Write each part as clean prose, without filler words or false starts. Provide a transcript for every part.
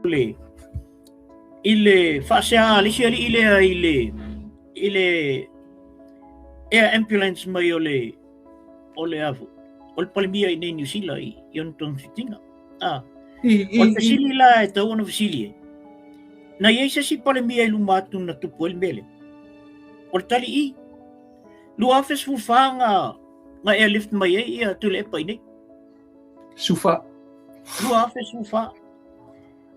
Le i le faasea a le isi alii lea i le i le air ambulance mai o le o le afu o le Palemia i nei Niu Sila i i ona togafitiga. Ah. O le fesili la e tatau ona fesili ai, na i ai se isi Palemia i luma atu na tupu ai le mea lea? O le tali i, 2014 na na airlift mai ai ia Tuilaepa i nei. Sufa. 2014.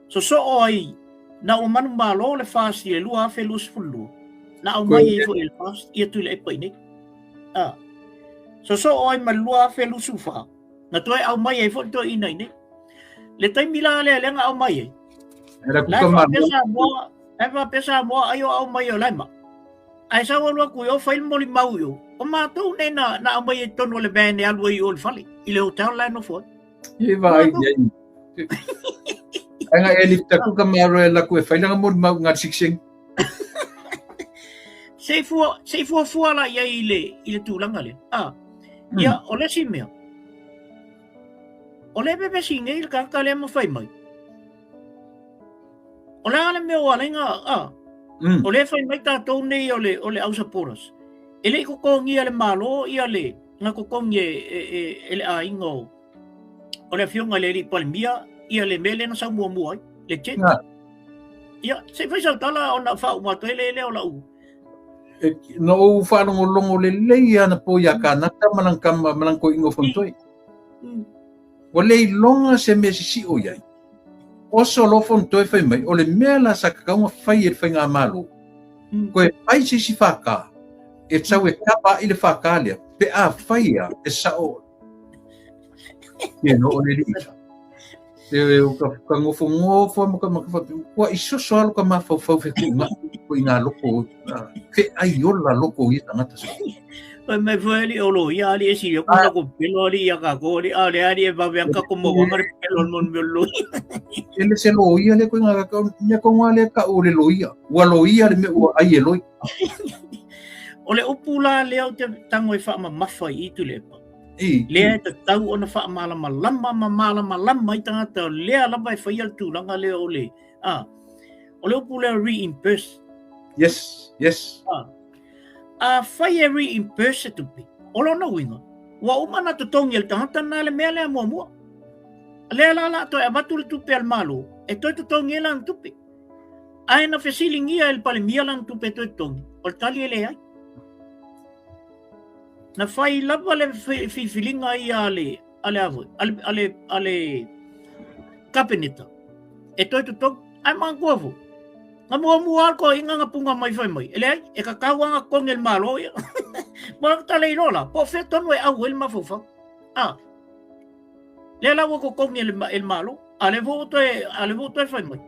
Sosoo ai na ua manumalo le FAST i le 2022, na aumai ai foi e le FAST ia Tuilaepa i nei. Ah. Sosoo ai ma le 2024, na toe aumai ai foi le toeaina i nei. Le taimi la lea lea na aumai ai. La e faapea Samoa, la e faapea Samoa ai o aumai o lae ma. Ae sau alu atu i o fai le molimau i o. O matou nei na, na aumai ai totonu o le van e alu ai i o i le fale, i le hotel la e nofo ai. E vaai i ai. Ai nga e lifta ku ka maro e laku e fai langa molimau nga sikseng. Se i fua, se i fuafua la i ai i le, i le tulaga lea. Ah. Ia, o le isi mea, o le pepesi nei le tagata lea ma fai mai. O le a le mea ua ala ai na, ah, o lea e fai mai tatou nei o le, o le au supporters. E le i totogia e le Malo ia le, na totogi e, e, e, e le aiga o, o le afioga i le alii Palemia ia le mea lea na sau muamua ai, le jet. Ia, se i fai sau tala ona faauma atu ai lea o lau. Na ou faalogologo lelei anapo iā Kanata ma lana kama ma lana toeaina o Fonotoe. Ua le iloga se mea sisio i ai. Oso loa Fonotoe fai mai, o le mea la sa tatau ona fai e le faigamalo, toe fai se isi FK e sau e kava ai le FK lea, pe afai a e sao o le alii. E o ka ka ngofongofo ma ka ma ka ua i soso alo ka mafaufau fe ku nga ko i ngā loko fe ai ola loko i tangata so. Fai mai foi ali o lo ia ali e siri ko la ko pelo ali ia ka ko ali ale ali e vave ka ko mo ngare pelo mon me lo. E le se lo ia le ko nga ka nya ko nga le ka o le lo ia. Ua lo ia le me ua ai e loi. O le upu la lea o te tango e whaamamafa i Tuilaepa. Lea e tatau ona faamalamalama ma malamalama ai tagata, lea lava e faia le tulaga lea o le, a, o le upu lea reimburse. Yes, yes. A, afai e reimburse se tupe, o lona uiga, ua uma ona totogi e le tagata lena le mea lea muamua. Lea la o le a toe avatu le tupe a le Malo e toe totogi ai lana tupe. Ae na fesiligia e le Palemia lana tupe e toe totogi, o le tali e leai. Na fai lava le filifiliga ia a le, a le, a le, a le, a le Kapeneta e toe totogi. Ae manatua foi, na muamua lava le toeaina na punga mai fai mai, e leai, e tatau lava ona totogi e le Malo ia. Ma lana tala iloa la, po o fea tonu e au ai le mafaufau. A, lea la ua totogi e le, e le Malo, a lea foi ua toe, a lea foi ua toe fai mai.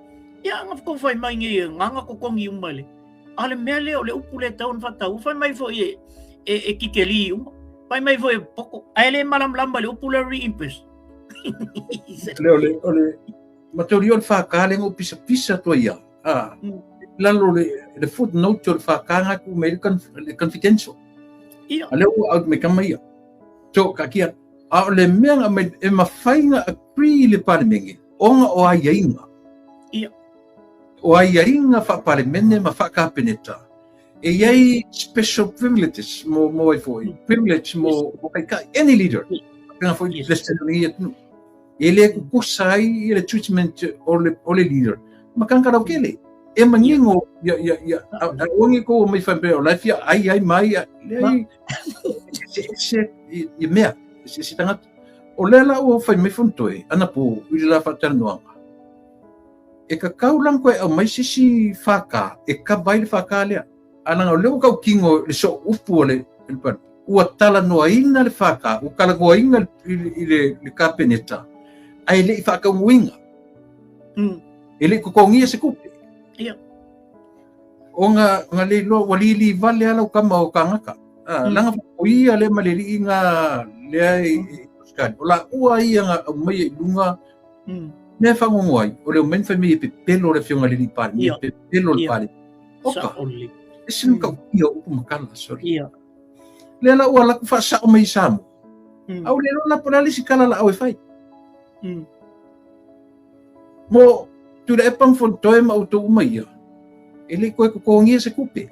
Ia, na tou fai mai nei, na na totogi uma e le, A o le mea lea, o le upu lea e tatau ona faataua, fai mai foi e, e, e kikeli uma, fai mai foi e poko, ae le malamalama i le upu lea reimburse. Le, o le, o le, mataulia o le FK lea na ou pisapisa atu ai ia. Ah, lalo le, le footnote o le FK nga ku mai le confidential. Ia. A lea ua out mai kama ia. So, ka kia, a o le mea nga mai, e mawhai nga agree le Palemene, ona o aiaiga. Ia. O aiaiga faa-Palemene ma faa-Kapeneta, e i ai special privileges mo, mo ai foi, privilege mo, mo taitai, any leader, faapena foi le President o lenei atunuu. E le kukusa ai ia le treatment o le, o le leader ma tagata lautele. E manino ia, ia, ia, a, aua ne i tou omai faapea o la e fia ai ai mai, leai, se, se, i mea, se, se tagata. O lea la ua fai mai Fonotoe, anapo i le la faatalanoaga, E kakau la ona toe aumai se isi FK e kava ai le FK lea. A leaga o lea ua tautino i le sooupu a le Palemia, ua talanoaina le FK, ua talanoaina i le Kapeneta, ae le i faataunuuina. E le i totogia se tupe. Ia. Ona na le iloa, ua lili vale lava lau tama o Kanaka. Leaga o ia lea ma le alii na lea i Australia. O laua ia na aumaia i luga mea e fagogo ai, o le omai ma fai mai e pepelo le afioga i le alii Palemia, e pepelo le Palemia. Oka, ese le matautia o upu ma tala, sorry. Lea la ua alu atu faasao mai i Samoa. A ua le iloa la po o le a le isi tala laau e fai. Mo, Tuilaepa ma Fonotoe ma outou uma ia, e le i toe totogia se tupe.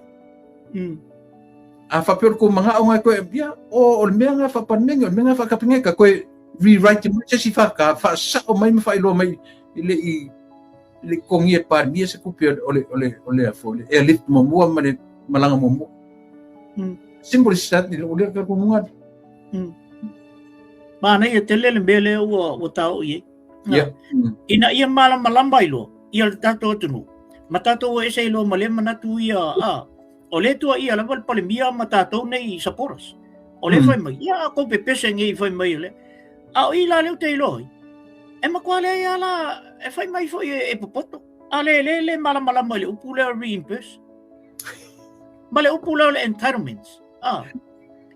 A faapea o le tou manao na e toe, ia, o le mea na faa-Palemene, o le mea na faa-Kapeneta, toe rewrite mai se isi FK, faasao mai ma faailoa mai e le i le i totogia e le Palemia se tupe o le o le o le foi le airlift muamua ma le malaga muamua. Simple as that, o lea talitonuga. Manaia tele le mea lea ua taoo i ai. Yeah. Ina ia malamalama ai loa ia le tatou atunuu ma tatou o ese ai loa ma lea manatu ia a o lea tuuaia lava le Palemia ma tatou nei supporters. O lea fai mai, ia a kou pepese nei fai mai o lea. A o i la lea ou te iloa ai, e matua leai lava la e fai mai foi e popoto. A le le le malamalama i le upu lea reimburse. Ma le upu lea o le entitlements. Ah,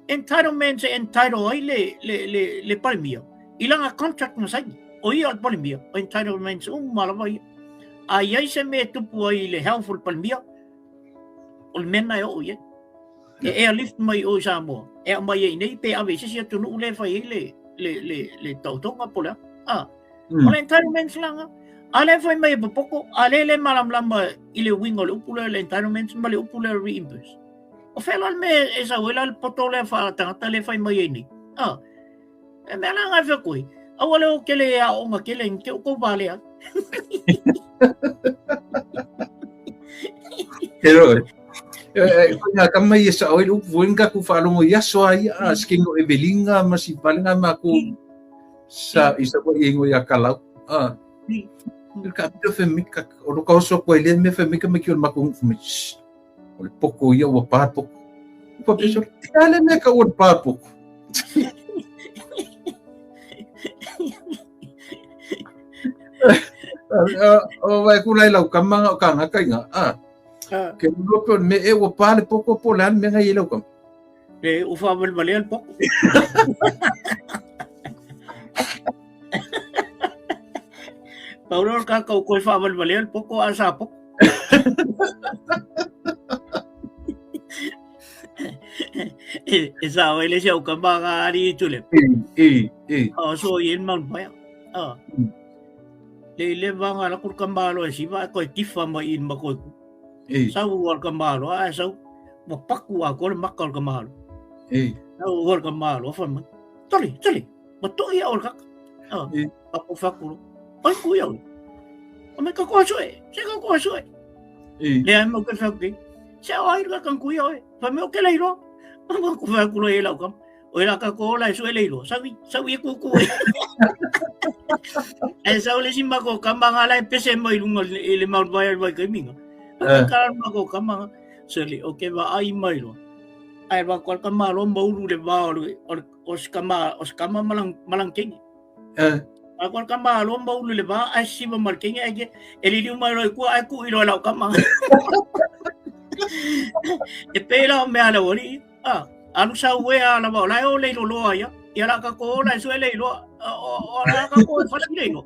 entitlements e entitle ai le, le, le, le Palemia i lana contract na saini. O ia o le Palemia, o entitlements uma lava ia. A i ai se mea e tupu ai i le health o le Palemia, o le mea lena e oo i ai. E airlift mai o i Samoa, e aumai ai nei pe ave i se isi atunuu lea e fai ai le, le, le, le taotoga po o le a. Ah, o le entitlements la lena. A lea fai mai e popoto, a lea le malamalama i le uiga o le upu lea o le entitlements ma le upu lea o le reimburse. O fea la le mea e sau ai la le poto lea faa-tagata lea e fai mai ai nei? Ah, e mea la ngai fea koe, aua le o kele e aoga kele ni te o kou valea. He roe. Ko ngā kama i e sa oi upu foi nga ku whaalongo i aso ai a skingo e velinga ma si palenga ma ku sa i sa i ingo i a kalau. Ah. Ka pito fe mika o lo kauso ko ile me fe mika me ki o maku me. O le poko ia ua pā poko. Ua peso, te ale mea ka ua pā poko. O vai ku lai lau kama o ka ngaka inga. Ah. Ke lo pe me e ua pā le poko po le me ngai lau kama. Le u fa val vale al poko. Paulo ka kau koi fa val vale al poko a sa poko. E sa o ele se au kama nga ari i tule. E, e. O so i el maun paia. A. Le le vanga la kur kama lo e siva e koe tifa mai i ma koe ku. E. Sau u al kama lo a sau wa paku a ko le maka o le kama lo. E. Sau u al kama lo fa mai. Toli, toli. Ma to ia o le kaka. A. E. Paku faku lo. Oi ku ia. O me ka koa sue. Se ka koa sue. E. Le ai mau ke whea ki. Se o ai ka kan kui oi. Fa me o ke leiro. Ma ku whea ku e lau kam. O ela ka ko ola e sue leiro. Sawi, sawi e kuku e. E sau le si mako kamanga la e pese mai lunga i le maun vai vai kai minga. Ka ka mako kamanga. Se le o ke va ai mai lo. Ai va ko ka malo maulu le va o le o skama o skama malang malang kengi. A ko ka malo maulu le va ai siva mal kengi ai ke e liliu mai roi kua ai ku i lo lau kama. E pēlā o mea le ori, a, alu sau e a lava o lai o leilo loa ia, ia la ka ko la sue leilo, o la ka ko fasi leilo.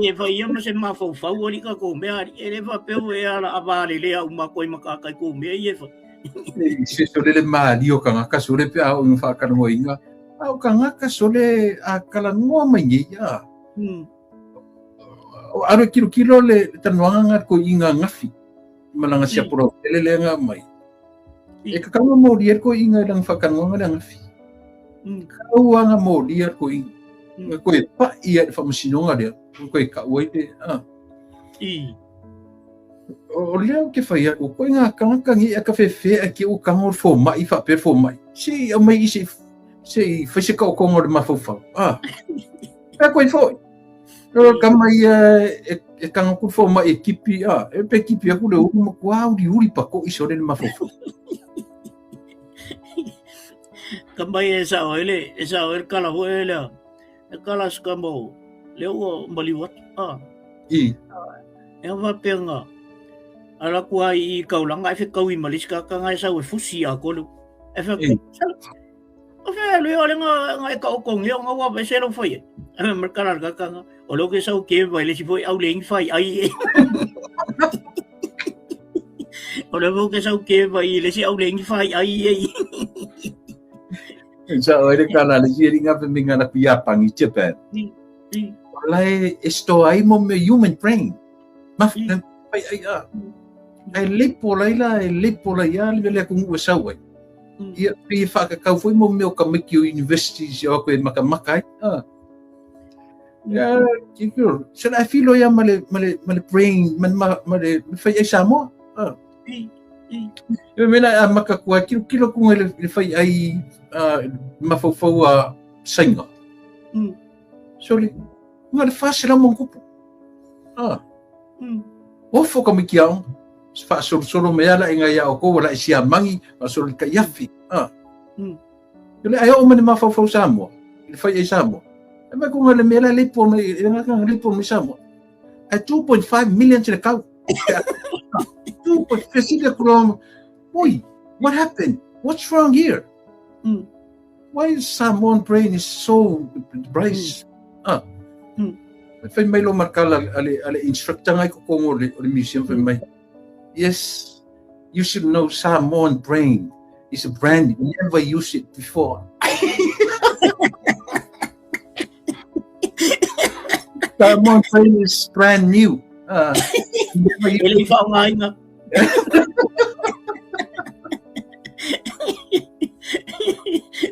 E fai ia ma se mafaufau ali ka ko mea ali, e le faapea e ala a valele au ma koe ma ka kai ko mea i e fai. Se sole le maali o kangaka sole pe a o inga whaakanoa A o kangaka sole a kalanoa mai nei a. O aro kilo kilo le tanuanga nga ko inga ngafi. Malanga sia poro le le nga mai. E ka kanga mori e ko inga lang whakanoa nga ngafi. Kau anga mori e ko inga. Nga ko e pa ia e whamasinonga lea. Ko e ka ua i te. I. O lea o ke whai aku, koe ngā kangaka ngi a ka whewhe a ki o kango fō mai, whapea fō mai. Se i au mai i se, se i whai se kao kongo le mawhauwhau. Ah. Pea koe fōi. O ka mai e, e kanga ku fō mai e kipi, ah, e pe kipi aku le uru ma kua uri uri pa ko i sore le mawhauwhau. Ka mai e sa o ele, e sa o ele kala ho ele, e kala ska mo, le ua maliu atu. Ah. I. E whapea ngā, ala kua i kaulanga e whekau i malisi ka ka ngai sau e fusi a kolu. E whakau, o whea le ole ngā ngā e ka oko ngeo ngā wā e selo whai e. E me kara ka ka ngā, o leo ke sau ke vai le si foi au le ingi whai ai e. O leo ke sau ke vai le si au le ingi whai ai e. Sa o le kala le si ringa pe minga na pia pangi Japan. La e sto ai mo me human brain. Ma ai ai a. Ai le po lai la e le po la ia le le ku ngu sa wai. Ia pi fa ka kau foi mo me o ka miki o universities o ko e maka maka ai. Ah. Ia ki se la filo ia ma le ma le ma le brain ma ma ma le fai ai Samoa. Ah. E mena a maka kua kilo kilo ku le le fai ai mafaufau a sainga. Soli, nga le fasi la mo kupu. Ah. Ofo ka miki ao. Fa solo solo me ala inga ia o ko wala isi a mangi, fa solo ka iafi. Ah. Le ai o mane mafaufau Samoa. Le fai ai Samoa. E mai ku nga le mela le po me le nga le po me Samoa. Ai 2.5 million le kau. 2.5 kulom. Oi, what happened? What's wrong here? Why is Samoan brain is so bright? Ah. Fai mai lo markala ale ale instructor ngai ko kongo le le museum fai mai. Yes, you should know Samoan brain is a brand you never used it before. Samoan brain is brand new. Never E used le whaongainga.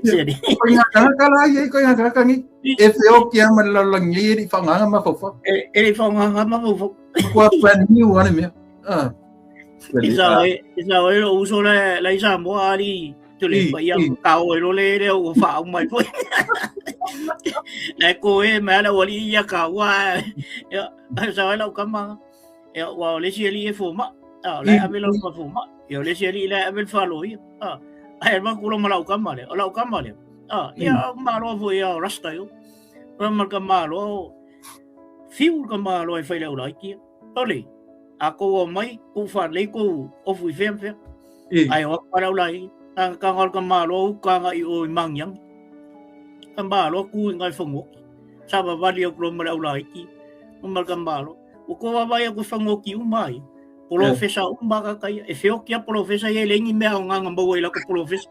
Seri. Ko ngā kākā la ia, ko ngā kākā ngi. E whio ki a mana lalangi e ri whanganga mawhawha. E ri whanganga mawhawha. Kua brand new ane mea. Ah. Isa oe, isa oe lo uso la la isa mo ali tu le pa ia ka oe lo le le o fa mai foi. La ko e ma la wali ia ka wa. Ya, sa oe la kama. Ya wa le si ali e fo ma. Ah, le ave lo ma fo ma. Ya le si ali le ave fa lo ia. Ah. Ai ma kulo ma lau kama le. O lau kama le. Ah, ia ma lo fo ia rasta yo. Ma ka ma lo. Fiu ka ma lo e fai le ula ki. Ole. A ko o mai ku fa le ko o fu fem fem. Ai o pa lau lai. Ka ka ngol ka ma lo ka nga i o mang yang. Ka ma lo ku ngai fango. Sa ba vali o kulo ma lau lai ki. Ma ka ma lo. O ko wa vai ko fango ki umai. Polofesa uma ka kai e feo kia polofesa e lengi mea o nganga maua i la ko polofesa.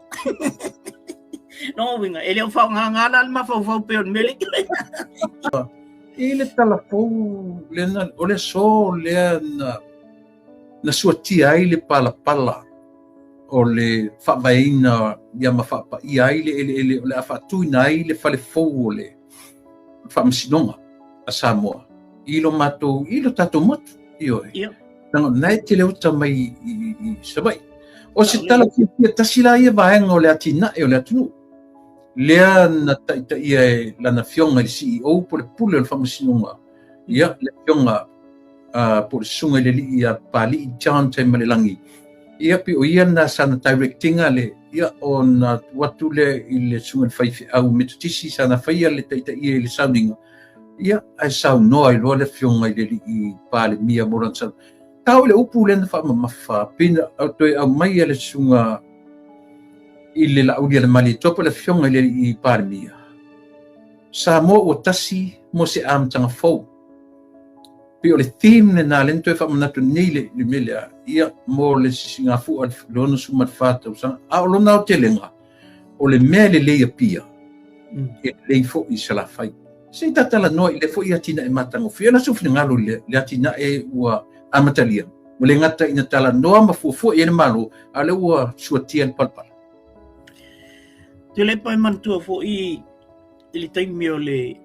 No winga e le o fa nganga la ma fa fa pe on mele. I le talafou le na o le so le na na suatia ai le palapala o le faavaeina ia ma faapaia ai le eleele o le a faatuina ai le falefou o le faamasinoga a Samoa i lo matou i lo tatou motu ioe. Tanga nai te leo ta mai i Savaii. O se tala fiafia tasi la ia vaega o le atinae o le atunuu. Lea na taitaia e lana afioga i le CEO po le pule o le faamasinoga. Ia, le afioga po le susuga i le alii ia Papali'i John Taimalelagi. Ia, pe o ia na sana directinga le, ia, ona tuu atu lea i le susuga i le faifeau Metotisi sana faia le taitaia i le sauniga. Ia, ae saunoa ai loa le afioga i le alii Palemia mo lana saunoaga. Tau i le upu lea na faamamafa, pei na toe aumai e le susuga i le Laauli a le Malietoa po o le afioga i le alii Palemia. Samoa ua tasi mo se amataga fou. Pei o le theme lena lea na toe faamanatu nei le, le mea lea, ia, mo le sisigafua le 64 tausaga. A o lona aotelega, o le mea e lelei Apia, e lelei foi i Salafai. Se i tatalanoa i lea foi atinae matagofie. O le aso finagalo i le, le atinae ua amatalia. Ua le gata ina talanoa ma fuafua i ai le Malo, a o lea ua suatia le palapala. Te le pai manatua foi i le taimi o le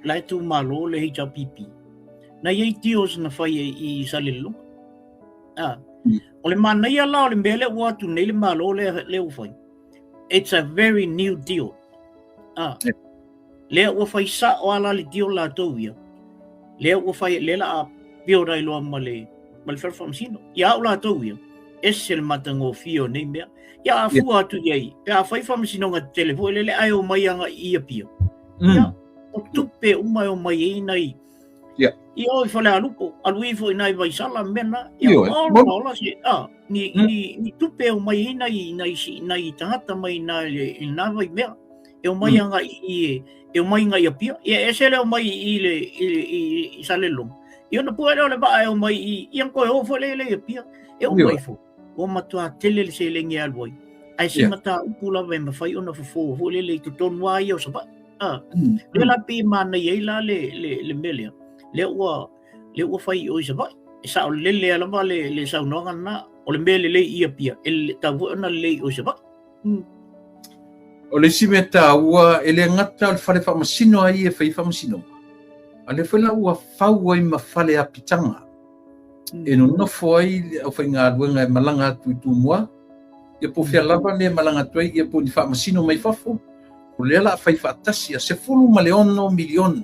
la e tūmalo le HRPP. Na iai deals na fai e i Salelologa. Ah. O le manaia la o le mea lea ua atu nei le Malo lea, lea ua fai. It's a very new deal. Ah. Lea ua fai sao ala le deal latou ia. Lea ua fai, lea la a build ai loa ma le, ma le fale faamasino. Ia au latou ia, ese le matagofie o nei mea. Ia a fua atu i ai, pe a fai faamasinoga tetele foi lele ae omai agai i Apia. Ia, o tupe uma e omai ai nai, Ia o i Falealupo, alu ifo i nai Vaisala mea na, ia ola ola se, a, ni, ni, ni tupe e omai ai nai, nai, nai tagata mai nai le, i nā vai mea, e omai agai i, e omai ngai Apia, ia ese le omai i le, i, i, i Salelologa. Ia ona pue lea o le vaa e omai i, ia koe o foi le le i Apia, e omai foi. Ua matua tele le seleni e alu ai. Ae se mataupu lava e mafai ona fofo foi lele i totonu lava ia o Savaii. Lea la pei e manaia ai la le mea lea, lea ua fai i o i Savaii. E saolele lava le saunoaga lena, o le mea lelei i Apia, e tatau foi ona lelei i o i Savaii. O le isi mea taua, e le gata o le fale faamasino ai e fai faamasinoga, a lea foi la ua fau ai ma fale apitaga e nonofo ai le aufaigaluega e malaga atu i Tumua, ia po o fea lava le malaga atu ai, ia po o ni faamasino mai fafo, o lea la fai faatasi a $16 miliona.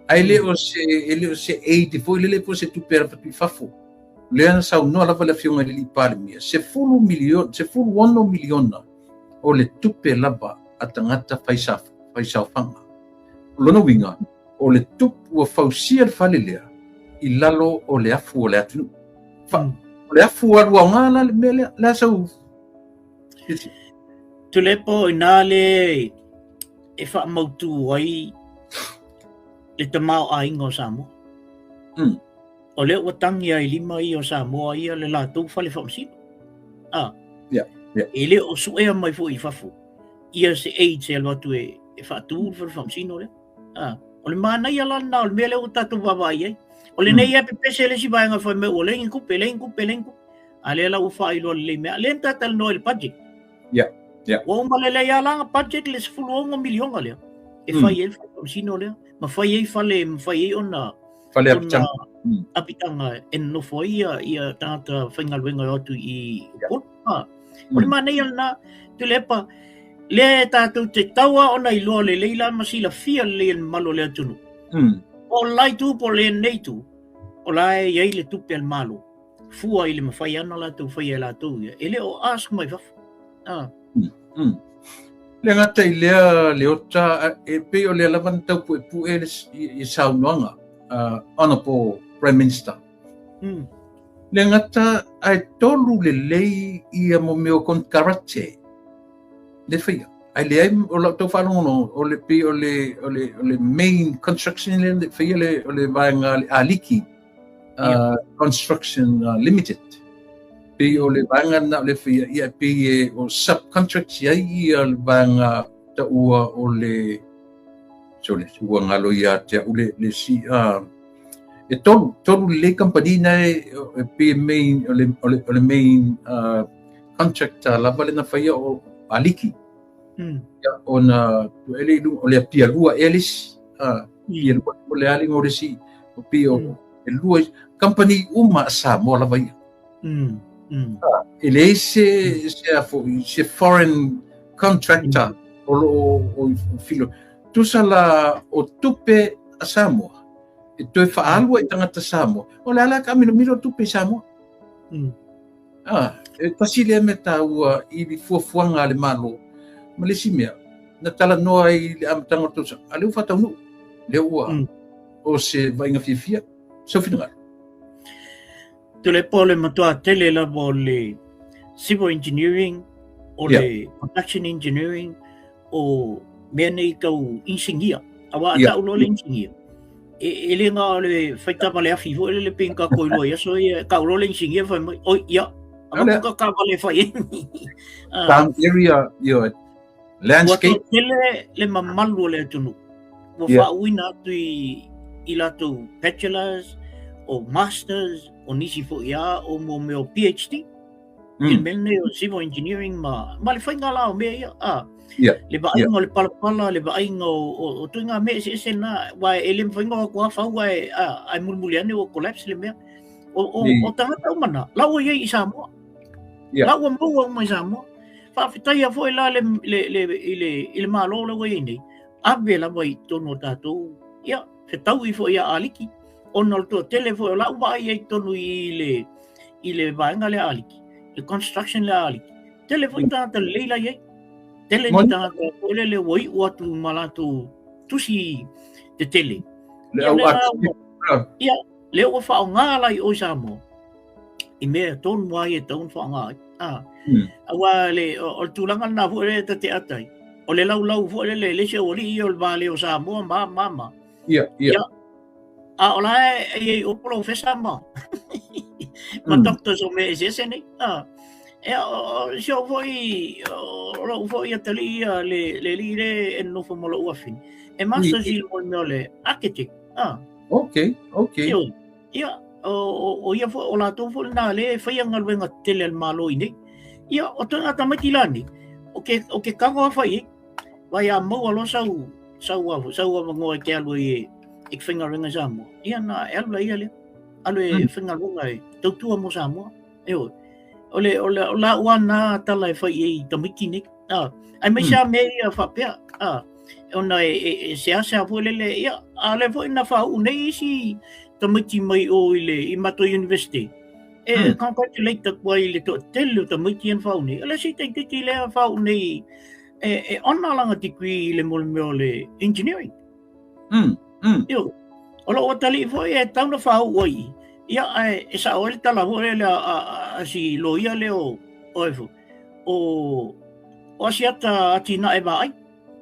Ae le o se, e le o se aid foi lele po o se tupe e atu i fafo. O lea na saunoa lava le afioga i le alii Palemia, 10 miliona, 16 miliona o le tupe lava a tagata fai saofaga. O lona uiga, o le tupe ua fausia le fale lea i lalo o le afu o le atunuu. O le afu alu aoga la le mea lea, le a sau. Tuilaepa o i ina le e faamautu ai le tamaoaiga o Samoa. O lea ua tagi ai lima ia o Samoa ia le latou fale faamasino. E le o suea mai foi i fafo ia se aid e alu atu e faatu le fale faamasino lea. O le manaia la lena o le mea lea ua tatou vaavaai ai. O lenei e pepese le isi vaega fai mai ua leai ni tupe, leai ni tupe, leai ni tupe. A lea la ua faailoa lelei mea. Lea na talanoa i le budget. Ua uma lelei lava la budget le 16 miliona lea e fai ai le fale faamasino lea, ma fai ai fale, ma fai ai ona fale apitaga, apitaga e nonofo ai ia tagata faigaluega e o atu i Upolu. O le manaia lena, Tuilaepa, lea e tatou te tau lava ona iloa lelei la ma silafia lelei e le mamalu o le atunuu. Po o le la itu po o lenei itu, o la e i ai le tupe a le Malo, fua i le mafai ana latou faia e latou ia, e le o ask mai fafo. Le gata i lea Leota, e pei o lea lava na taupuepue le saunoaga Honorable Prime Minister. Le gata ae tolu lelei ia mo mea o konekarate le faia. Ae leai o lau tau faalogologo o le pei o le o le o le main construction le le faia le o le vaega le Aliki Construction Limited. Pei o le vaega na o le faia ia pei e o subcontract ai ia le vaega taua o le sorry ua ngalo ia te au le le si e tolu lelei kamupani na e pei main o le o le o le main contractor lava le na faia o Aliki. Ia ona tuele i luga o le Apia lua ea le isi Apia lua o le ali ngo le isi o pei o e lua kamupani uma a Samoa lava ia. E leai se se a foi se foreign contractor o lo o filo tusa la o tupe a Samoa e toe faalu ai tagata Samoa o le ala ka milomilo tupe i Samoa. E tasi lea mea taua i le fuafuaga a le Malo ma le isi mea na talanoa ai i le amataga o le tausaga a lea ua faataunuu lea ua o se vaaiga fiafia sou finagalo. Tuilaepa o le matua tele lava o le civil engineering, o le production engineering, o mea nei tau inisinia. Aua a tau loa le inisinia, e le na o le faitavale afi foi lele pei na tatou iloa i aso ia, tau loa le inisinia fai mai, oi, ia, avatu ta taavale e fai ai. Town area, ia, landscape. Ua toatele le mamalu o le atunuu, ua faauuina atu i latou bachelors, o masters, o nisi foi lava o mo mea o PhD. I le mea lenei o civil engineering ma le faiga la o mea ia. Le vaaiga o le palapala, le vaaiga o ituaiga mea eseese na, aua e le mafai ona o atu lava fau ae mulimuli ane ua collapse le mea. O tagata uma na, la ua i ai i Samoa. La ua maua uma i Samoa. Faafetaia foi la i le Malo la ua i ai nei, ave lava i totonu o tatou, ia, fetaui foi ia Aliki, ona o le toatele foi o lau vaai ai i totonu i le vaega lea a Aliki, le construction lea a Aliki, tele foi tagata lelei la i ai. Tele ni tagata foi lele ua iu atu ma latou tusi tetele. Le au Ia, lea ua faaaoga la i o i Samoa, i mea tonu lava ia e tatau ona faaaoga ai. Aua le, o le tulaga lena foi lea ta te ata ai, o le laulau foi lele, le isi aualii ia o le vale o Samoa ma, ma, ma. Ia, ia. Ia, a o la e i ai o polofesa ma, ma doctors o mea eseese nei. Ia, o si ou foi, o lou foi atalii ia le alii lea e nonofo ma lou afine, e masters i le mea o le architect. Ah. Okay, okay. Ioe. Ia, o ia foi, o latou foi lena lea e faia galuega tetele a le Malo i nei. Ia, o ituaiga tamaiti la nei, o ke, o ke kago a fai ai, vai a maua loa sau, sau, sau avanoa e te alu ai e, e te faigaluega i Samoa, ia na e alu la ia lea. Alu e faigaluega e tautua mo Samoa. Ioe. O le, o le, o lau lava na tala e fai i ai tamaiti nei. A, aemaise lava mea ia faapea. A, ona e, e, e seasea foi lele, ia, a lea foi na faauu nei isi tamaiti mai o i le, i matou university. E congratulate atu ai i le toatele o tamaiti ia na faauu nei. O le isi tamaitiiti lea faauu nei, e, e honour lana degree i le mea o le engineering. Ioe. O lou atalii foi e tatau ona faauu ai i, ia ae e sao ai le tala foi lea a si loia lea o o ai foi, o o Asiata Atinae Vaai.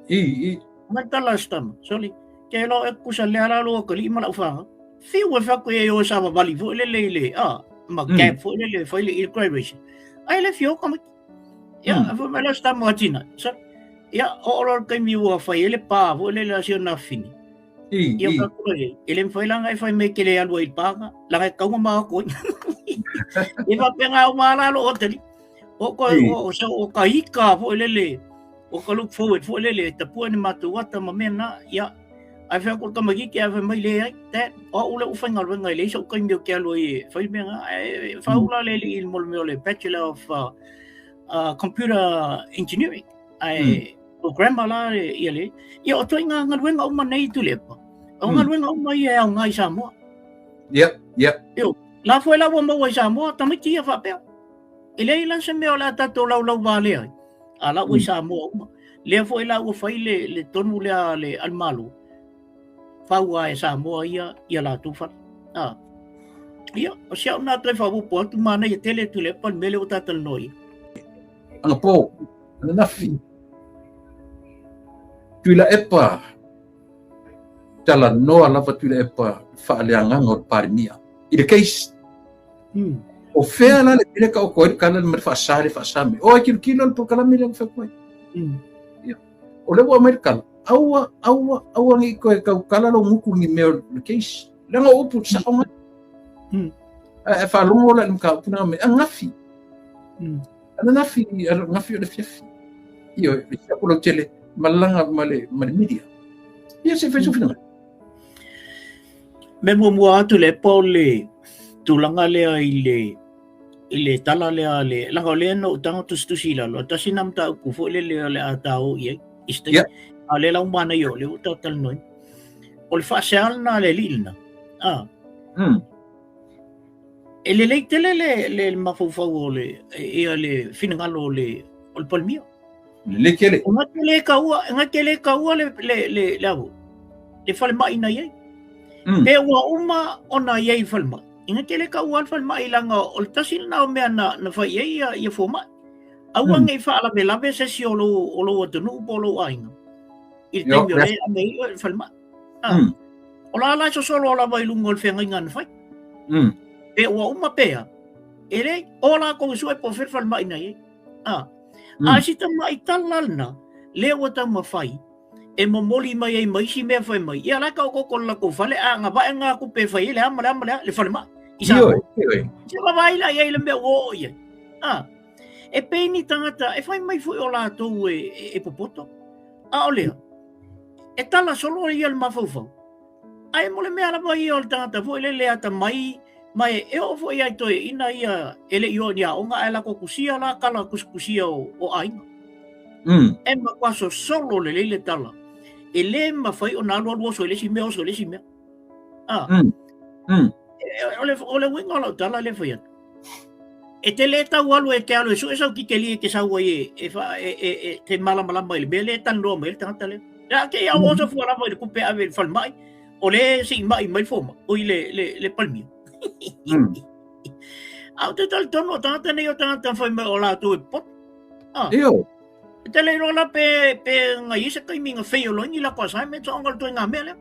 I, i. Mai le tala a si tama, soli, ke iloa oe kusa lea la lou atalii ma lau fanau. Fiu e fai atu i ai o e savavali foi lele i le, a, ma cab foi lele e fai le graduation. Ai le fia o tamaiti. Ia, fai mai lea o si tama o Atinae, soli, Ia, oo loa le taimi ua fai ai le pa foi lele a si ona afafine. I, Ia, fai atu loa i ai, e le mafai la ona e fai mai e te le alu ai i le pa lena, leaga e tatau ona ma o atu ai. E faapena uma lava la lou atalii. O ko, o, o, o ka ika foi lele, o ka look forward foi lele, e tapua ni matou ata ma mea na, ia, ae fai atu le tamaitiiti ae fai mai leai, Dad, o au lea ua faigaluega e leai sou taimi ou te alu ai e fai le mea na. Ae faauu la le alii i le mea o le Bachelor of Computer Engineering. Ae programmer la ia le, ia o ituaiga galuega uma nei Tuilaepa, o galuega uma ia e aoga i Samoa. Yep, yep. Io, la foi la ua maua i Samoa, tamaiti ia faapea. E leai la se mea o le a tatou laulau valea ai, a la ua i Samoa uma. Lea foi la ua fai le, le tonu lea a le, a le Malo, fau lava e Samoa ia ia latou fale. A. Ia, o si au nā toe faaopoopo atu, manaia tele Tuilaepa le mea lea ua ta talanoa i ai. Anapo, ananafi, Tuilaepa, talanoa lava Tuilaepa i faaleagaga o le Palemia. I le case, o fea la le mea lea taoto ai le tala ma le faasa le faasa mai. Oi, tilotilo le polokalame lea na fai atu ai. Ia, o lea ua aumai le tala, aua, aua, aua ne i toe tautala lou gutu i ni mea o le case. Leaga o upu sao mai. Ae faalogo la i le mataupu lena mai, ananafi. Ananafi, ananafi o le afiafi. Ioe, le siapo lautele, malaga ma le, ma le media. Ia se i fai sou finagalo. Mea muamua atu le epa o le tulaga lea i le i le tala lea a le leaga o lea na ou tago tusitusi i lalo, tasi na mataupu foi lele o le a ta o i ai i se taimi. A o lea la ua manaia o lea ua ta talanoaina. O le faasea lena a le alii lena. A. E lelei tele le le mafaufau o le ia le finagalo o le o le Palemia. Lelei tele. E na te le taua, e na te le taua le le le le avo. Le falemai na i ai. Pe ua uma ona i ai i falemai. E na te le taua le falemai leaga o le tasi lena o mea na na fai ai ia ia fomai. Aua ne i faalavelave se isi o lou o lou atunuu po o lou aiga. I le taimi o lea e ame ai oe i le falemai. O la la e sosolo lava i luga o le feagaiga na fai. Pe ua uma pe a, e leai, o lakou e sue po o fea le falemai na i ai. A, a si tamai tala lena, lea ua taumafai e momoli mai ai ma isi mea fai mai, ia la e taototo le latou fale, a agavae ngā tupe e fai ai le a ma le a ma le a, le falemai. I Samoa. Se vaavaai la i ai le mea ua oo i ai. A, e pei ni tagata, e fai mai foi o latou e, e, e popoto. A o lea, e tala solo ia le mafaufau. Ae mo le mea lava ia o le tagata foi lele atamai, ma e oo foi ia i toeaiina ia e le i oo i ni aoga ae lako kusia la tala kusikusia o aiga. E matua sosolo lelei le tala. E le mafai ona alualu oso i le isi mea, oso i le isi mea. A. O le uiga o lau tala lea e fai atu. E te le tau alu e te alu e sue sau titeli e te sau ai e, e, e, e, e te malamalama i le mea lea e talanoa mai ai le tagata lea. Lea te i au oso fua lava i le tupe ave i le falemai, o le se i mai mai le fomai, o i le, le, le palemia. A ou te talitonu o tagata nei o tagata fai mai o latou e popoto. Ah. Io. E te le iloa la pe, pe ngai i se taimi na fail ai ni lako assignments o ona le ituaiga mea lea.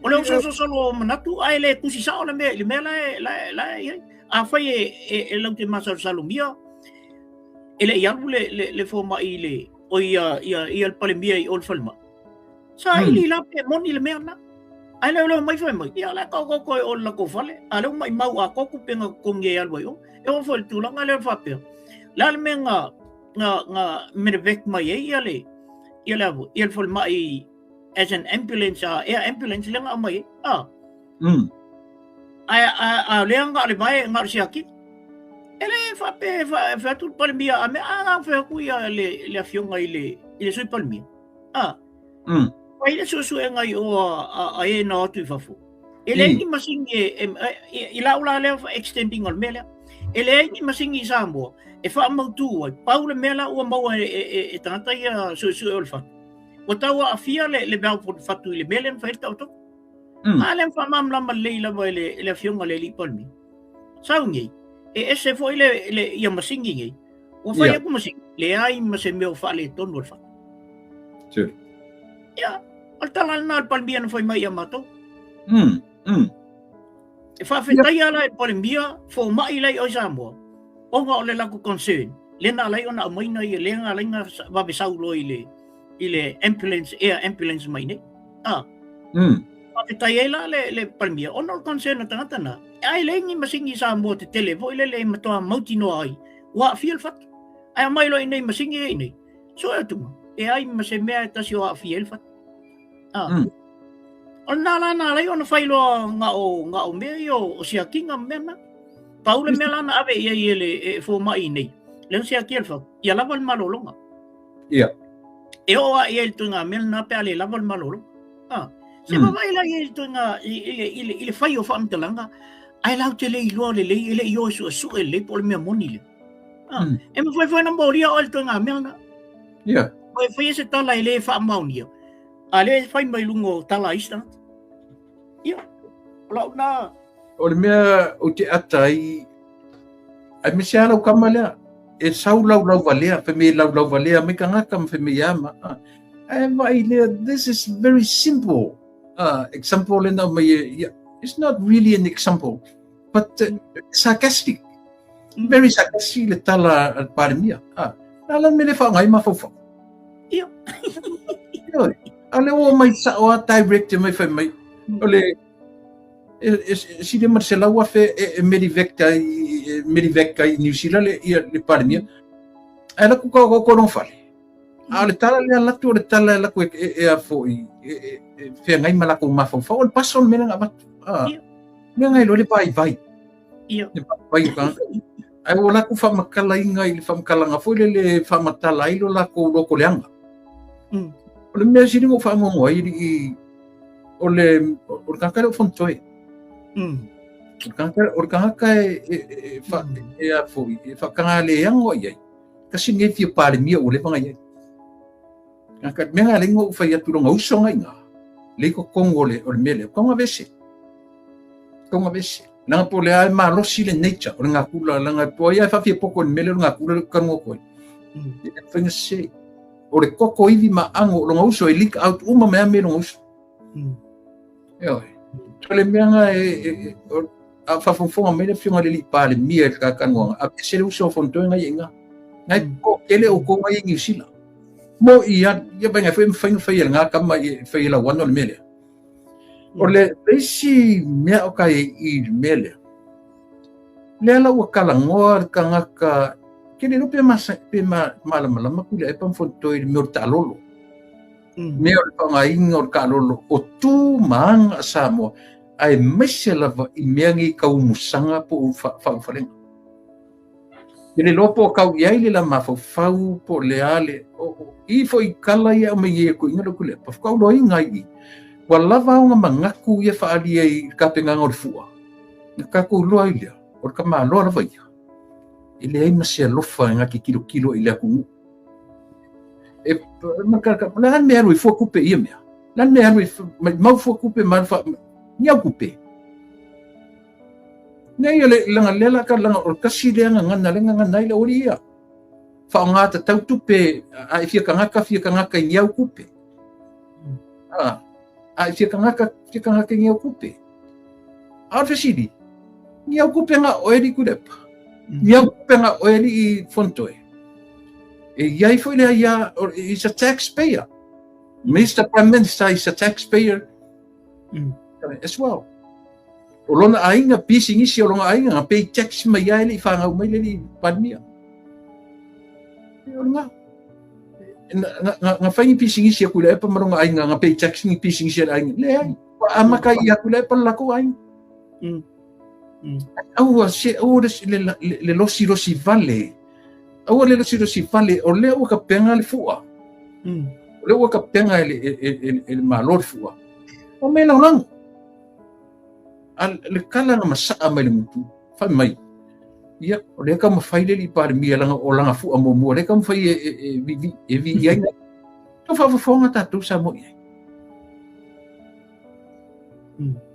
O le osoososolo o manatu ae le tusi sao le mea i le mea la e, la e, la e i ai. Afai e, e, e lau te masalosalo mia, E le i alu le, le, le fomai i le, o ia, ia, ia le Palemia i o le falemai. Saili la pe moni le mea na. Ai leo leo mai fai mai, ia la kau kau koe o le lakou fale, a leo mai mau a koku pe nga kongi e alu ai o. E o foi le tulaga lea faapea. Le a le mea nga, nga, nga medevac mai ai ia le, ia le avu, ia le falemai as an ambulance, air ambulance lea nga aumai ai. Ah. Ai a, a lea nga le vae nga le siaki. E le faapea e fai atu le Palemia a mea, a nga fai atu ia le, le afioga i le, i le Sui Palemia. Ah. Fai le suesuega i o a, a e na o atu i fafo. E leai ni masini e, e, e, i lau la lea extending o le mea lea. E leai ni masini i Samoa e faamautu ai. Pau le mea la ua maua e, e, e, e tagata ia suesue o le fatu. Ua tau aafia le, le valve o le fatu i le mea lea na fai ai le taotoga. A lea na faamalamalama lelei lava e le, e le afioga i le alii Palemia. Sau nei, e ese foi le, le, ia masini nei. Ua fai atu masini, leai ma se mea o faaletonu o le fatu. Sure. Ia, o le tala lena a le Palemia na fai mai ia matou. E faafetaia la e le Palemia, fomai la i o i Samoa, ona o le latou concern, lea na ala ai ona aumaina ia, lea na ala ai ona vave sau loa i le, i le ambulance, air ambulance mai nei. Ah. Faafetai ai la le, le Palemia, ona o le concern a tagata na, ai leai ni masini i Samoa tetele foi lele e matua mautinoa ai, ua aafia le fatu. Ae aumai loa i nei masini ia i nei, sue atu, e ai ma se mea e tasi o aafia ai le fatu. Ah. O lena la na ala ai ona fai loa nga o, nga o mea ia o, o siakiga ma mea na. Pau le mea la na ave i ai e le e fomai i nei, lea na siakia le fatu, ia lava le malologa. Ia. E oo lava i ai le ituaiga mea lena pe a le lava le malologa. Ah. Se vaavaai la i ai i le ituaiga, i, i, i, i, le, i le fai o faamatalaga, ae latou te le iloa lelei, e le i o e suesue lelei po o le mea moni lea. Ah. E mafai foi ona molia oe i le ituaiga mea lena. Ia. E faia se tala e le faamaonia, a lea e fai mai luga o tala a isi tagata. Ia, o lau lena. O le mea ou te ata ai, aemaise lava lau kama lea, e sau laulauvalea, fai mai e laulauvalea mai tagata ma fai mai e a ma a. Ae vaai lea, this is very simple example lena aumai e ia, it's not really an example, but sarcastic, very sarcastic le tala a le Palemia. Ah, na la mele whaangai mafaufau. Ia. Ioe. A le o mai sao a direct mai fai mai. O le e, e, e sili ma le 100,000 e, e medevac ai e medevac ai i New Zealand le, ia, le Palemia. Ae laku ka ko ko fale. A o le tala lea latu o le tala e laku e, e, e a foi e, e, e feagai ma lakou mafaufau o le paso le mea lea na avatu. Ah. Mea ngai loa le vaivai. Ia. Le vaivai o tagata. Ae ua lakou faamatalaina i le faamatalaga foi lele e faamatala ai lo lakou loko leaga. O le mea sili ona ou faanoanoa ai alii o le o le tagata lea o Fonotoe. O le tagata o le tagata e e e fa e a foi e faatagaleago i ai. Kasi lenei fia Palemia ua leva ona i ai. Ka mea nga lengo u fai atu longa uso nga inga. Le ko kongo le o le mele. Konga vese. Konga vese. Langa po le ai malosi le nature o le ngā kula langa po ia fa fia poko le mele o le ngā kula le kango koe. E whainga se. O le koko iwi ma ango longa uso e leak out uma mea me longa uso. Eoe. O le mea nga e, e, e o, a faafogafoga mai le afioga i le alii Palemia i le kakanoaga, aveese le uso o Fonotoe ngai i ina. Ngai ko kele o ko ngai i Niu Sila. Mo i a, ia vai ngai foi mafai na fai e lena kama i fai e lauana o le mea lea. O le isi mea o ka i i le mea lea, lea la ua talanoa le tagata, ke le iloa pe masa, pe ma, malamalama Tuilaepa ma Fonotoe i le mea o le taalolo. Mea o le faaaogaina o le taalolo o tu ma aga a Samoa, aemaise lava i mea nei tau umusaga po o faaulufalega. E le iloa po o tau i ai le la mafaufau po o le a le o, i foi tala ia aumai nei e toeaiina lea Tuilaepa, faatoa ai i i. Ua lava ona manatu ia faaalia i le tapenaga o le fua, na tatou iloa ai lea, o le tamaloa lava ia. E leai ma se alofa e na te tilotilo i le atunuu. E, ma ka, ka, le a le mea alu ai fua tupe i ia mea? Le a le mea alu ai, maumau fua tupe ma alu fa, ni au tupe. Nei o le langa lea la ka langa o le tasi lea gagana lea gagana ai le oli ia. Faaaoga tatau tupe a e fia tagata fia tagata i ni au tupe. A, a e fia tagata fia tagata i ni au tupe. A o le fesili, ni au kupe nga oe li Tuilaepa? Ni au kupe nga oe li Fonotoe? E i ai foi le aia, is a taxpayer. Mr. Prime Minister is a taxpayer as well. O lona aiga, pisinisi o lona aiga, na pay tax mai ai le i whangau mai le li Palemia. E o nga. Na whai ni pisinisi aku le epa ma lona aiga, na pay tax ni pisinisi le aiga. Le ai, wa amaka i aku le epa la ko aiga. Aua se, aua le losi losi vale. Aua le losi losi vale, o lea ua kapenga le fua. O lea ua kapenga e le malo le fua. O me lagolago. A le kala na masaa mai le gutu, fai mai, ia, o lea taumafai le alii Palemia leaga o lana fua muamua, lea taumafai e viia ai. Tau faafofoga tatou Samoa i ai.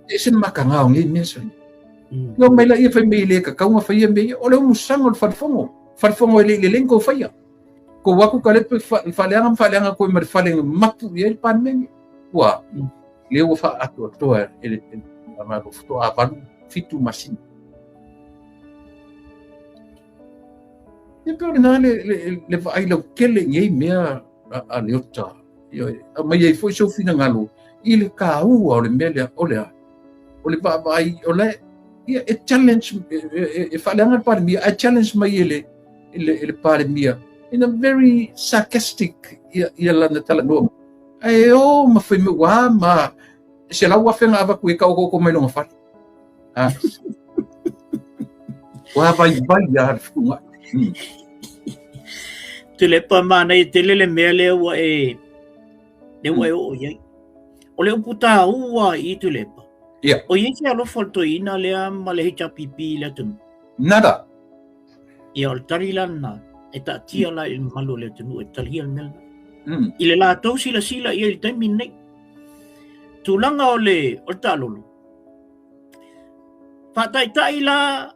E ese le mataga o nei mea sa. No mai la ia fai mai le tatau ona faia mea ia, o le umusaga o le falefono. Falefono e le i lelei na tou faia. Kou atu ka lepe faaleaga ma faaleaga koe ma le fale na mapu i ai le Palemene. Ua, lea ua faaatoatoa e le Malo faatoa 8, 7 masina. Ia pei o lena le vaai lautele i nei mea a Leota. Ioe, aumai ai foi sou finagalo i le taua o le mea lea, o le a? O le vaavaai, o le, ia, e challenge, e faaleaga le Palemia, ae challenge mai e le Palemia in a very sarcastic ia lana talanoa. Ae o ma fai mai, ua ma 100,000 na avatu e taototo mai lona fale. Ah. Ua vaivai a le fetuunai. Tuilaepa manaia tele le mea lea ua e lea ua e oo i ai. O le upu taua i Tuilaepa. Yeah. O i ai se alofa o le toeaina lea ma le HRPP i le atunuu. Nada. Ia, o le tali la lena, e taatia la i le mamalu o le atunuu e talia le mea lena. I le latou silasila i ai i le taimi lenei. Tulaga o le, o le taalolo. Faataitai la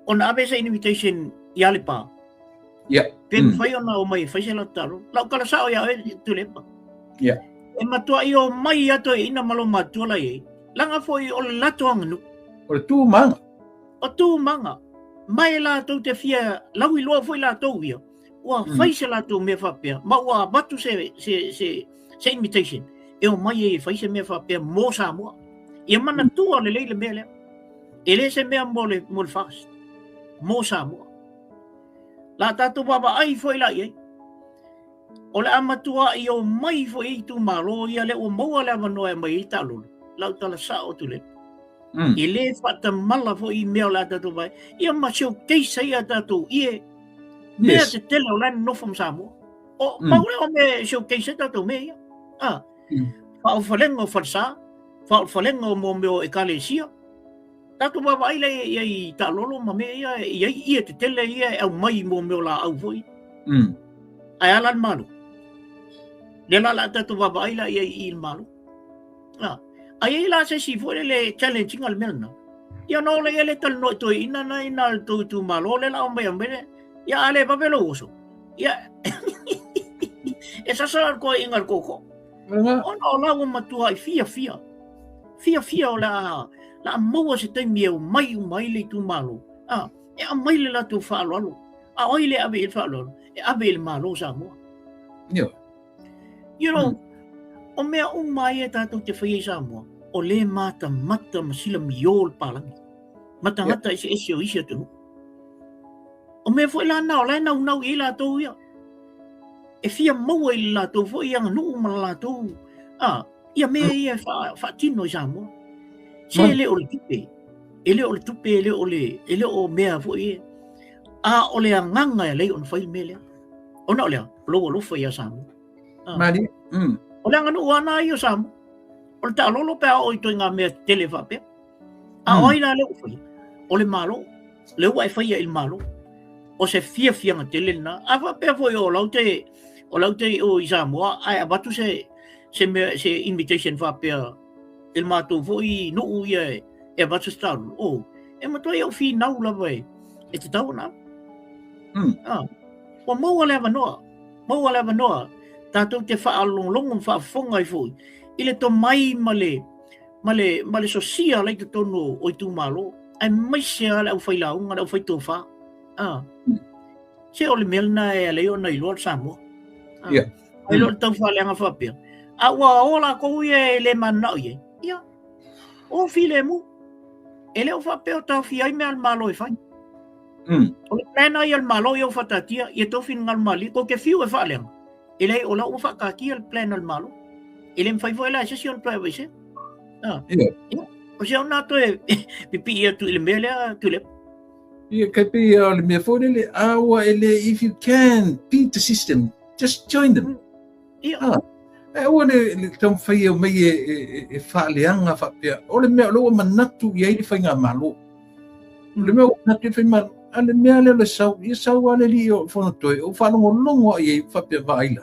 ona ave se invitation ia Lepa. Yeah. Pe mafai ona omai e fai se latou taalolo. Lau tala sao ia oe Tuilaepa. Yeah. E matuai omai lava toeaiina ma lo matua la i ai. Leaga foi o le latou aganuu. O le tu ma aga. O tu ma aga. Mai latou te fia lauiloa foi latou ia. Ua fai se latou mea faapea ma ua avatu se se se se invitation e omai ai e fai se mea faapea mo Samoa. Ia manatua lelei le mea lea. E le se mea mo le mo le FAST. Mo Samoa. La tatou vaavaai foi la i ai. O le a matuai omai foi i itumalo ia lea ua maua le avanoa e aumai ai taalolo. Lau tala sao Tuilaepa. E le faatamala foi i mea o le a tatou vaai. Ia ma showcase ai a tatou ie. Mea tetele o la e nonofo ma Samoa. O pau lea o mea e showcase ai tatou mea ia. Ah. Faaofalega o falesa, faaofalega o mo mea o ekalesia. Tatou vaavaai la i ai taalolo ma mea ia e i ai ie tetele ia e aumai mo mea o laau foi. Ae a la le Malo? Lea la o le a tatou vaavaai la i ai i le Malo. Ah. A i ai la se isi foi lele challenge ina le mea lena. Ia ona oo lea le talanoa i toeaiina na i na le tou itumalo lea la aumai aumai le. Ia a le vave lou oso. Ia e sasa le toeaiina i le tootoo. Ona o la ua matuai fiafia. Fiafia o le a la a maua se taimi e omai uma ai le itumalo. Ah, e aumai le latou faaaloalo. A o ai le ave i le faaaloalo? E ave i le Malo o Samoa. Yeah. You know, o mea uma ia tatou te faia i Samoa, o le matamata ma silamio le palagi. Ma tagata eseese o isi atunuu. O mea foi la na, o la e naunau i ai latou ia. E fia maua i le latou foi aganuu ma le latou, ah, ia mea ia e faatino i Samoa. Se e le o le tupe, e le o le tupe, e le o le, e le o mea foi e. A o le agaga e ala ai ona fai le mea lea. Ona o le a? O lou alofa ia Samoa. Ah. Malie. O le aganuu lava na ia o Samoa. O le taalolo pe a oo i ituaiga mea tetele faapea. A o ai la lea ua faia? O le Malo. Lea ua e faia i le Malo. O se fiafiaga tele lena. A faapea foi o lau te, o lau te o i Samoa, ae avatu se, se mea, se invitation faapea i le matou foi nuu ia e avatu se taalolo. Oh, e matuai ou finau lava e, e tatau ona ave. Ah, ua maua le avanoa, maua le avanoa, tatou te faalogologo ma faafofoga ai foi i le tomai ma le, ma le, ma le sosia la i totonu o itumalo, aemaise lava le aufailauga, le aufaitofa. Ah. Se o le mea lena e ala ai ona iloa le Samoa. Ia. Ai lo le tau faaleaga faapea. A ua o lakou ia e le mananao i ai. Ia. O filemu. E le o faapea o taofia ai mea a le Malo e fai. O le plan lava ia a le Malo ia ua faataatia, ia tou finagalo malie, tou te fiu e faaleaga. E leai, o la ua faataatia le plan a le Malo. E le mafai foi la e se isi ona toe aveesea. Ah. Ia. Ia. O se au na toe pipii atu i le mea lea, Tuilaepa. Ia, kai pei o le mea foi lele, a ua e le, if you can beat the system, just join them. Ia. Ah. E aua ne le taumafai e omai e, e, e, e faaleaga faapea. O le mea o lea ua manatu i ai le faigamalo. O le mea ua manatu i le faigamalo, a le mea lea o le sau, ia sau lava le alii o Fonotoe, ou faalogologo lava i ai faapea vaai la.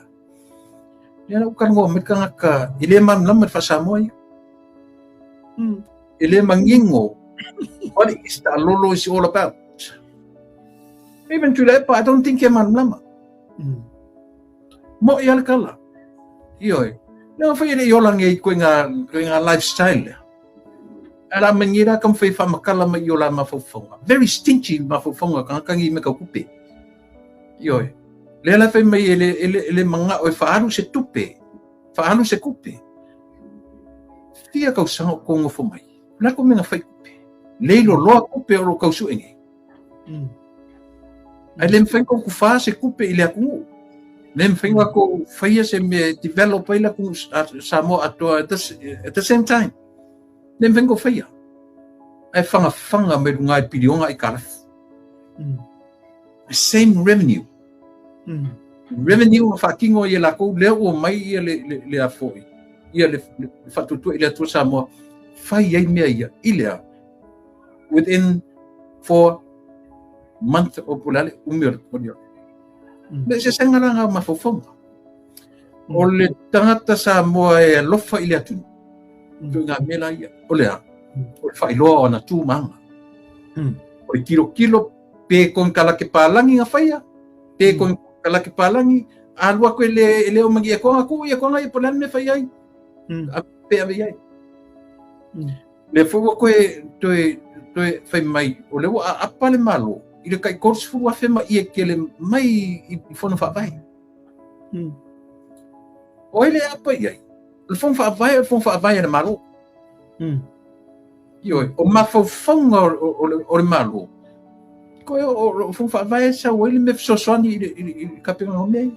Lea la ua talanoa mai le tagata e le malamalama i le faa-Samoa ia. E le manino what is taalolo is all about. Even Tuilaepa, I don't think e malamalama. Mo'i lava le tala. Ioe. Leaga foi e le i ola nei koe ngā, koe ngā lifestyle lea. Ae la mai nei la taumafai e faamatala mai i o la mafaufauga. Very stingy mafaufauga tagata nei me kau kupe. Ioe. Lea la fai mai e le, e le, e le mana'o e faaalu se tupe. Faaalu se kupe. Fia tausaga o kou nofo mai. O le a kou mea na fai kupe. Leilo loa kupe o lo kau sue nei. Ae le mafai kou kufā se kupe i le atunuu. Le mafai na kou faia se mea e develop ai le atunuu Samoa atoa at the, at the same time. Le mafai na kou faia. Ae fagafaga mai luga i piliona aitalafu. The same revenue. Revenue na faatino ai e lakou lea ua omai ia le, le, le a foi, ia le, le faatuatua i le Atua Samoa, fai ai mea ia i le a? Within 4 month o po o le a le umi o le o le Le eseesega la na o mafaufauga. O le tagata Samoa e alofa i le atunuu, ituaiga mea la ia, o le a? O le faailoa o ana tu ma aga. O le tilotilo pe konekarate palagi na faia, pe konekarate palagi, a alu atu e le, e le o mani e koga tuu ia koga ia po o le a le mea e fai ai, a pe ave i ai. Lea foi ua toe, toe, toe fai mai, o lea ua aapa le Malo i le tai 30,000 ma ie tele mai i, i Fono Faavae. O ai le aapa i ai? O le Fono Faavae o le Fono Faavae a le Malo. Ioe, o mafaufauga o, o, o, le, o le Malo, koe o, o, o Fono Faavae e sau ai le mea fesoasoani i le, i le, i le tapenaga o mea ia.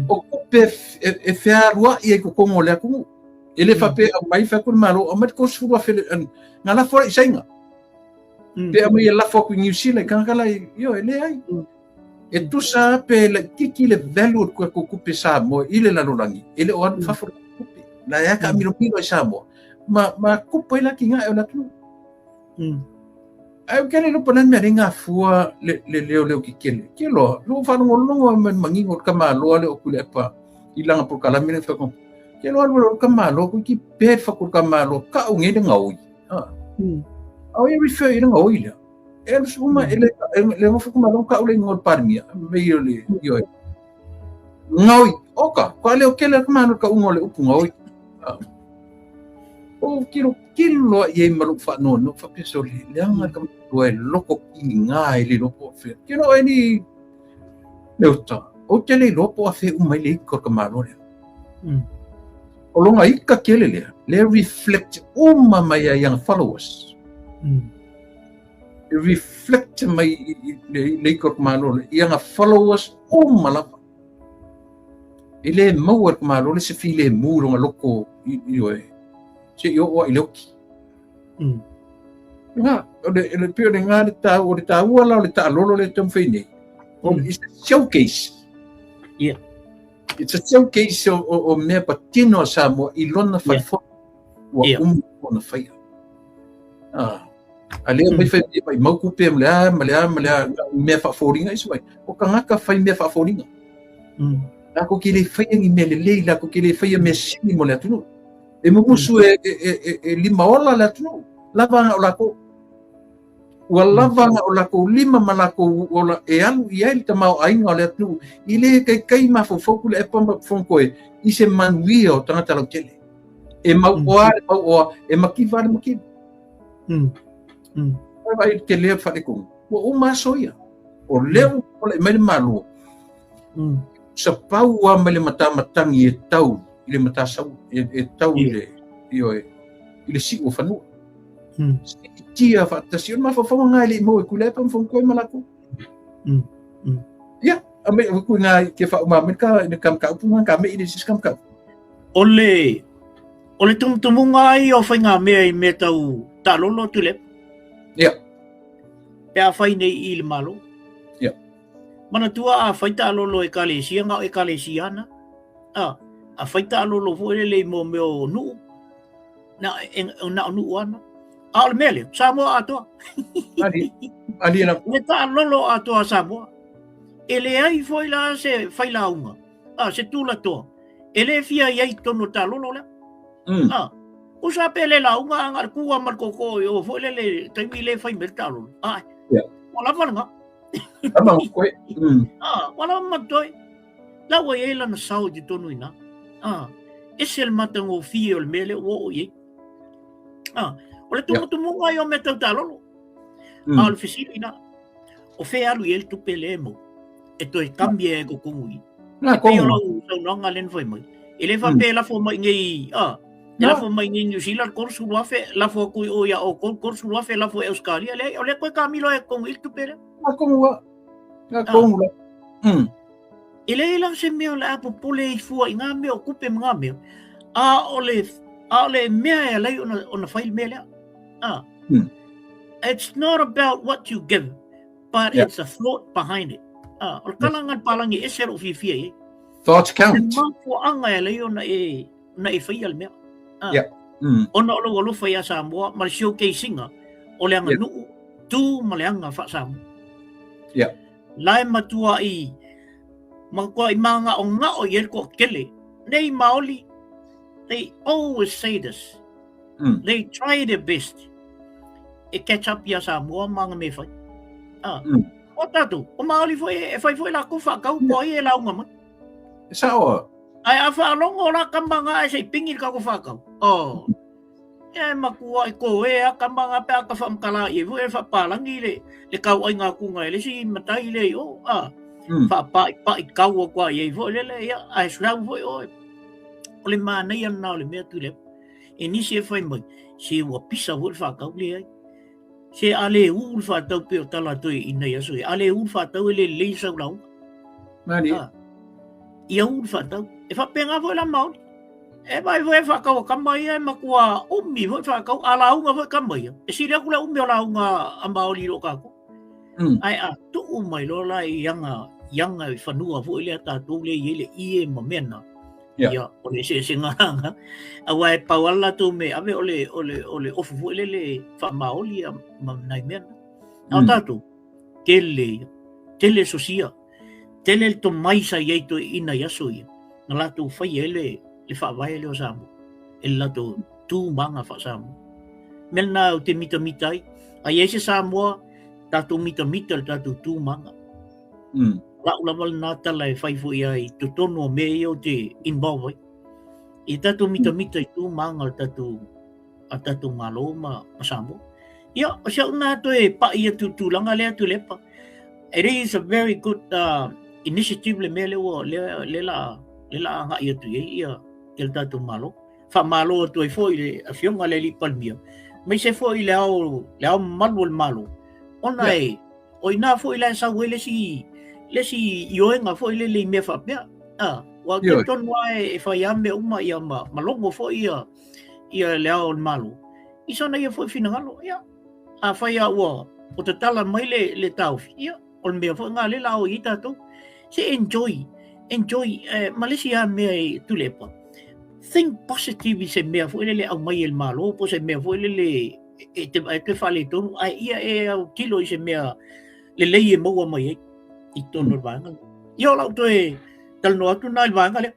O tupe e, e fealuai ai i totonu o le atunuu. E le faapea e aumai fai atu le Malo, aumai le 30,000 na lafo ai i Saina. Pe aumai e lafo atu i Niu Sila i tagata la ioe, e leai. E tusa lava pe laitiiti le value o le tatou tupe Samoa i le lalolagi, e le o alu i fafo le tupe. La e lava taamilomilo ai Samoa ma, ma tupu ai le atinae o le atunuu. Ae ou te le iloa po o le a le mea lea e gafua le, le leoleo tetele. Ke loa, lou faalogologo ma le manino o le tamaloa lea o Tuilaepa i lana polokalame lea e fai atu. Ke loa alu alu tamaloa, toeitiiti bad fatu le tamaloa, tau nei le gaoi. Ha. A o ia refer i le gaoi lea. E alu uma, e le, e le nofo tamaloa tau le igoa o le Palemia, me o le, ioe. Gaoi, oka, kua leo kele le tamaloa le tauga o le upu gaoi. Ha. O tilotilo loa i ai ma lou faanoanoa, faapea sole, leaga le tamaloa e loko kiga e le iloa po o fea. Ke loa e ni le uta, ou te le iloa po o afea uma ai le ika o le tamaloa lea. O lona ika tele lea, lea reflect uma mai ai ana followers. E reflect mai i le ika o le tamaloa lea, i ana followers uma lava. E le maua e le tamaloa lea se filemu i lona loko ioe, seia oo lava i le oti. Nga, o le, le, pei o le nga le tāua, o le tāua la o le taalolo lea e taumafai nei. O, it's a showcase. Yeah. It's a showcase o, o, o mea patino a Samoa i lona falefono. Ua Yeah. uma ona faia. Ah. A lea mai fai mai mau kupe ma le a, ma le a, ma le a, mea faafoliga isi mai. O tagata fai mea faafoliga. Lakou ke le faia ni mea lelei, lakou ke le faia mea sili mo le atunuu. E mumusu e, e, e, e, e lima ola le atunuu. Lava na o lakou. Ua lava na o lakou lima ma lakou ola e alu i ai le tamaoaiga o le atunuu. I le kaikai mafaufau Tuilaepa ma Fonotoe i se manuia o tagata lautele. E mauoa le mauoa, e mativa le mativa. Ai vaai i le tele o le faletonu. Ua uma aso ia. O lea ua tulai mai le Malo, sapau lava mai le matamatagi e tau i le matasau, e tau i le, ioe, i le siu o fanua. Siitia faatasi, o le mafaufauga lena e le i maua e Tuilaepa ma Fonotoe ma latou. Ia, a me ku na ke fa uma me ka ne kam ka upu ka me i le sis kam ka. O le o le tumutumuga ai o faigamea i mea tau taalolo Tuilaepa. Ia. Pe a fai nei i le Malo. Ia. Manatua a fai taalolo e ekalesia, na o ekalesia ana. A, a fai taalolo foi lele i mo mea o nuu, na, e, na o nuu ana. A o le mea lea, Samoa atoa. Ali, ali la. Le taalolo atoa Samoa. E leai foi la se failauga, a, se tulatoa, e le fia i ai tonu o taalolo lea. A, usa pe le lauga a nga le kua ma le koko i o foi le le taimi le fai me le taalolo. A, yeah. Ua lava lena. Ama koe. A, ua lava ma toe. La ua i ai lana sao i totonu i na. A, ese le matagofie o le mea lea ua oo i ai. A, o le tumutumuga ia o mea tau taalolo. A o le fesili na, o fea alu i ai le tupe lea e maua e toe kami ai e kokogu i. Nā, E pei o kongu. lau saunoaga lea na fai mai. E le faapea e lafo mai nei, a, e lafo mai nei New Zealand 30,000, lafo atu i o ia outou 30,000, lafo e Australia, leai, o lea toe kamilo ai e kokogu i le tupe lea. Nā, kongu a. Nā, kongu la. E leai la se mea o le a popole ai fua i ngā mea o tupe ma ngā mea, a o le, a o le mea e alai ona, ona fai le mea lea. A. It's not about what you give, but it's the thought behind it. A, o le kala nga palangi e se ro fiafia i ai. Thoughts count. Le mafuaanga e alai ona e, ona e faia le mea. A. Yeah. Ona o lou alofa ia Samoa ma le showcasing-a o le aganuu, tu ma le aga faa-Samoa. Yeah. La e matua i, matua i māgaʻogaʻo i ai le toatele. Nei Maoli, they always say this. They try their best e catch up ia Samoa ma ana mea e fai. Ah. O tātou, o Maoli foi e fai foi lakou faatau po ai e lauga mai. E sao a. Ae a faalogo la kama nga e se i pingi le kako faatau. Oh. E matua i ko e a kama nga pe a ka whamakala i e fo e whapalangi le, le kau ai ngā kunga e le si matai le i o. Ah. Whapa'i pa'i kau o kua i e fo le le ia, a e surau fo i o. O le mānaia na o le mea tu le. E nisi e fai mai, se ua pisa foi le faatau le ai. Se a le u le faatau pe o tala toe i nei aso e. A le u le faatau e le lelei sau lauga. Mani. Ah. Ia u le faatau. E faapena foi la Maori. E vai foi e whakau a kama ia e matua umi foi whakau, a lauga foi kama ia. E sili aku le umi o lauga a Maori i lo kākou. Ae a tuu mai loa la i anga, i anga i whanua foi lea tātou lea i ai le ie ma mea na. Ia, o le eseesega lana. Aua e pau lava latou me ave o le, o le, o le ofu foi lele faamaoli ia ma nai mea na. A o tātou, tele ia, tele sosia, tele le tomai sa i ai toeaiina i aso ia, na latou faia ai le, le faavae lea o Samoa, e le latou tu ma aga faa-Samoa. Mea lena ou te mitamita ai, a i ai se Samoa, tatou mitamita i le tatou tu ma aga. La'u lava lena tala e fai foi ai i totonu o mea ia ou te involve ai. I tatou mitamita i tu ma aga o le tatou, a tatou Malo ma, ma Samoa. Ia, o si au na toe pa'i atu i le tulaga lea Tuilaepa. It is a very good initiative le mea lea ua, lea, lea la, lea la agai atu i ai ia, ia le tatou Malo. Faamalo atu ai foi i le Afioga i le Alii Palemia, aemaise foi i le Ao, le Ao Mamalu o le Malo, ona e, O ina foi la e sau ai le isi, le isi ioega foi lele i mea faapea. A, ua ou talitonu lava e fai lava mea uma ia ma, ma logo foi ia, ia le Ao o le Malo i sona ia foi finagalo. Ia, afai lava ua, ua tatala mai le, le taofi, ia, o le mea foi lena lea o le a o i ai tatou. Se enjoy, enjoy, eh, ma le isi lava mea e Tuilaepa, think positive i se mea foi lele e aumai e le Malo po o se mea foi lele e te e toe faaletonu, ae ia e autilo i se mea lelei e maua mai ai i totonu o le vaega lea. Ia o lau toe talanoa atu lena i le vaega lea.